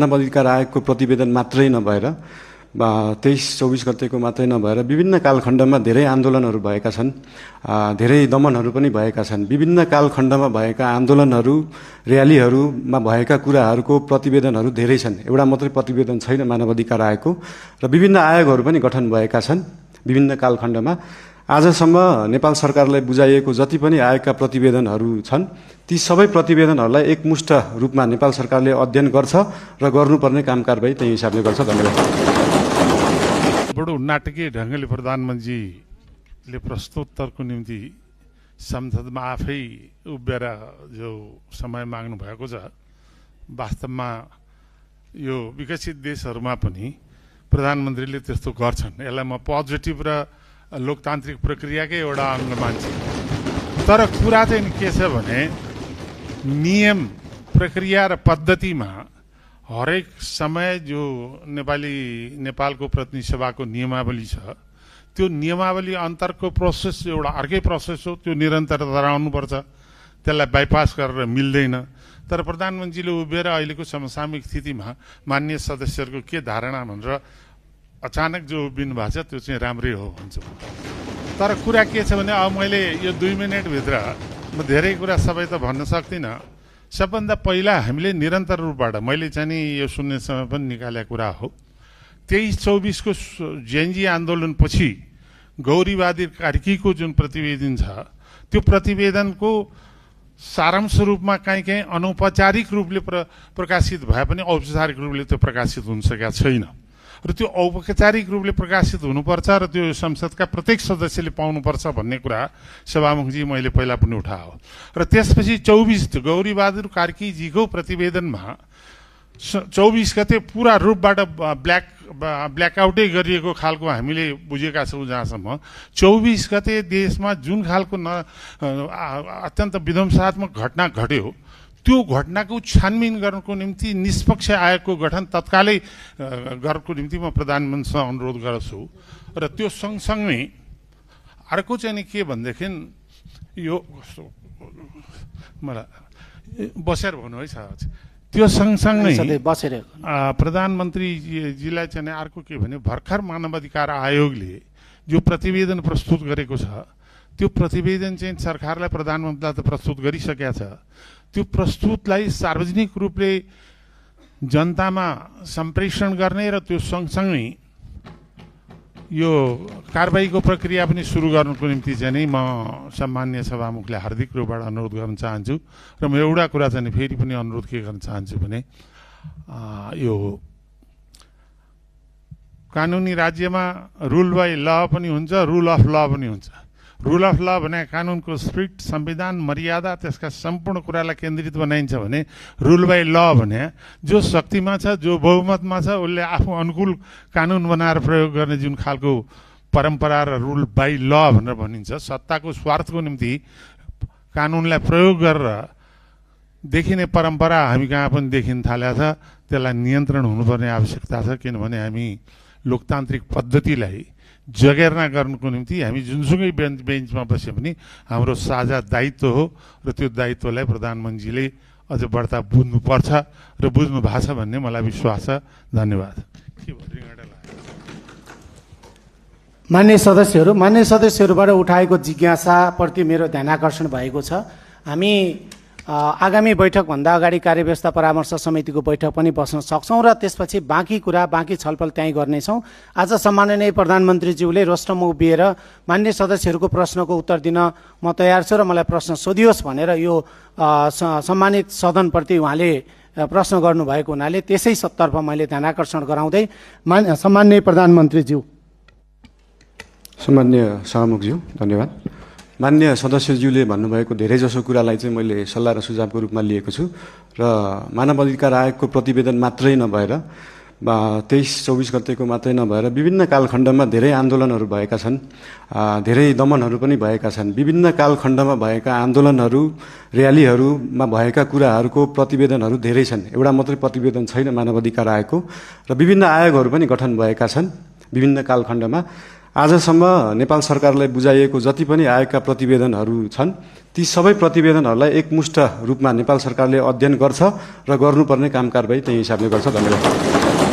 मानवाधिकार आयोगको प्रतिवेदन मात्रै नभएर 23-24 गतेको मात्रै नभएर विभिन्न कालखण्डमा धेरै आन्दोलनहरू भएका छन्, धेरै दमनहरू पनि भएका छन्। विभिन्न कालखण्डमा भएका आन्दोलनहरू, र्यालीहरूमा भएका कुराहरूको प्रतिवेदनहरू धेरै छन्। एउटा मात्रै प्रतिवेदन छैन मानवाधिकार आयोगको, र विभिन्न आयोगहरू पनि गठन भएका छन् विभिन्न कालखण्डमा। आजसम्म नेपाल सरकारलाई बुझाइएको जति पनि आयोगका प्रतिवेदनहरू छन्, ती सबै प्रतिवेदनहरूलाई एकमुष्ट रूपमा नेपाल सरकारले अध्ययन गर्छ र गर्नुपर्ने काम कारबाही त्यही हिसाबले गर्छ। धन्यवाद। बडो नाटकीय ढङ्गले प्रधानमन्त्रीले प्रश्नोत्तरको निम्ति संसदमा आफै उभिएर जो समय माग्नु भएको छ, वास्तवमा यो विकसित देशहरूमा पनि प्रधानमन्त्रीले त्यस्तो गर्छन्। यसलाई म पोजिटिभ र लोकतान्त्रिक प्रक्रियाकै एउटा अङ्ग मान्छु। तर कुरा चाहिँ के छ भने नियम, प्रक्रिया र पद्धतिमा हरेक समय जो नेपालको प्रतिनिधि सभाको नियमावली छ, त्यो नियमावली अन्तरको प्रोसेस एउटा अर्कै प्रोसेस हो। त्यो निरन्तरता रहनुपर्छ, त्यसलाई बाइपास गरेर मिल्दैन। तर प्रधानमन्त्रीले उभिएर अहिलेको समसामयिक स्थितिमा माननीय सदस्यहरूको के धारणा भनेर अचानक जो उभिनु भएको छ त्यो चाहिँ राम्रै हो भन्छु। तर कुरा के छ भने अब मैले यो 2 मिनटभित्र म धेरै कुरा सबै त भन्न सक्दिनँ। सबभन्दा पहिला हामीले निरन्तर रूपबाट मैले चाहिँ नि यो सुन्ने समय पनि निकालेको कुरा हो। 23-24 को जेएनजी आन्दोलनपछि गौरीवादी कार्कीको जुन प्रतिवेदन छ, त्यो प्रतिवेदनको सारांश रूपमा कहीँ अनौपचारिक रूपले प्रकाशित भए पनि औपचारिक रूपले त्यो प्रकाशित हुन सकेका छैन। र त्यो औपचारिक रूपले प्रकाशित हुनुपर्छ र त्यो संसदका प्रत्येक सदस्यले पाउनुपर्छ भन्ने कुरा सभामुखजी मैले पहिला पनि उठायो। र त्यसपछि 24 गौरीबहादुर कार्कीजीको प्रतिवेदनमा 24 गते पुरा रूपबाट ब्ल्याकआउटै गरिएको खालको हामीले बुझेका छौँ। जहाँसम्म 24 गते देशमा जुन खालको अत्यन्त विध्वंसात्मक घटना घट्यो, त्यो घटनाको छानबिन गर्नको निम्ति निष्पक्ष आयोगको गठन तत्कालै गर्नको निम्ति म प्रधानमन्त्रीसँग अनुरोध गर्छु। र त्यो सँगसँगै अर्को चाहिँ नि के भनेदेखि यो मलाई बसेर भन्नु है छ, त्यो सँगसँगै प्रधानमन्त्रीजीलाई चाहिँ अर्को के भने भर्खर मानवाधिकार आयोगले जो प्रतिवेदन प्रस्तुत गरेको छ, त्यो प्रतिवेदन चाहिँ सरकारलाई प्रधानमन्त्रीलाई त प्रस्तुत गरिसकेका छ। त्यो प्रस्तुतलाई सार्वजनिक रूपले जनतामा सम्प्रेषण गर्ने र त्यो सँगसँगै यो कारबाहीको प्रक्रिया पनि सुरु गर्नुको निम्ति चाहिँ नि म सम्माननीय सभामुखले हार्दिक रूपबाट अनुरोध गर्न चाहन्छु। र म एउटा कुरा चाहिँ फेरि पनि अनुरोध के गर्न चाहन्छु भने यो कानुनी राज्यमा रुल बाई ल पनि हुन्छ, रुल अफ ल पनि हुन्छ। रुल अफ ल भने कानुनको स्ट्रिक्ट संविधान मर्यादा त्यसका सम्पूर्ण कुरालाई केन्द्रित बनाइन्छ भने रुल बाई ल भने जो शक्तिमा छ, जो बहुमतमा छ, उसले आफू अनुकूल कानुन बनाएर प्रयोग गर्ने जुन खालको परम्परा र रुल बाई ल भनेर भनिन्छ। सत्ताको स्वार्थको निम्ति कानुनलाई प्रयोग गरेर देखिने परम्परा हामी कहाँ पनि देखिन थालेको छ। त्यसलाई नियन्त्रण हुनुपर्ने आवश्यकता छ, किनभने हामी लोकतान्त्रिक पद्धतिलाई जगेर्ना गर्नुको निम्ति हामी जुनसुकै बेन्चमा बसे पनि हाम्रो साझा दायित्व हो र त्यो दायित्वलाई प्रधानमन्त्रीले अझ बढ्ता बुझ्नुपर्छ र बुझ्नु भएको छ भन्ने मलाई विश्वास छ। धन्यवाद। मान्य सदस्यहरूबाट उठाएको जिज्ञासाप्रति मेरो ध्यानाकर्षण भएको छ। हामी आगामी बैठकभन्दा अगाडि कार्यव्यवस्था परामर्श समितिको बैठक पनि बस्न सक्छौँ र त्यसपछि बाँकी छलफल त्यहीँ गर्नेछौँ। आज सम्माननीय प्रधानमन्त्रीज्यूले रोस्टरमा उभिएर मान्य सदस्यहरूको प्रश्नको उत्तर दिन म तयार छु र मलाई प्रश्न सोधियोस् भनेर यो सम्मानित सदनप्रति उहाँले प्रश्न गर्नुभएको हुनाले त्यसै तर्फ मैले ध्यानाकर्षण गराउँदै सम्माननीय प्रधानमन्त्रीज्यू। सम्माननीय सभामुखज्यू धन्यवाद। मान्य सदस्यज्यूले भन्नुभएको धेरैजसो कुरालाई चाहिँ मैले सल्लाह र सुझावको रूपमा लिएको छु र मानवाधिकार आयोगको प्रतिवेदन मात्रै नभएर 23-24 गतेको मात्रै नभएर विभिन्न कालखण्डमा धेरै आन्दोलनहरू भएका छन्, धेरै दमनहरू पनि भएका छन्। विभिन्न कालखण्डमा भएका आन्दोलनहरू, र्यालीहरूमा भएका कुराहरूको प्रतिवेदनहरू धेरै छन्। एउटा मात्रै प्रतिवेदन छैन मानवाधिकार आयोगको, र विभिन्न आयोगहरू पनि गठन भएका छन् विभिन्न कालखण्डमा। आजसम्म नेपाल सरकारलाई बुझाइएको जति पनि आएका प्रतिवेदनहरू छन् ती सबै प्रतिवेदनहरूलाई एकमुष्ट रूपमा नेपाल सरकारले अध्ययन गर्छ र गर्नुपर्ने काम कारबाही त्यही हिसाबले गर्छ। धन्यवाद।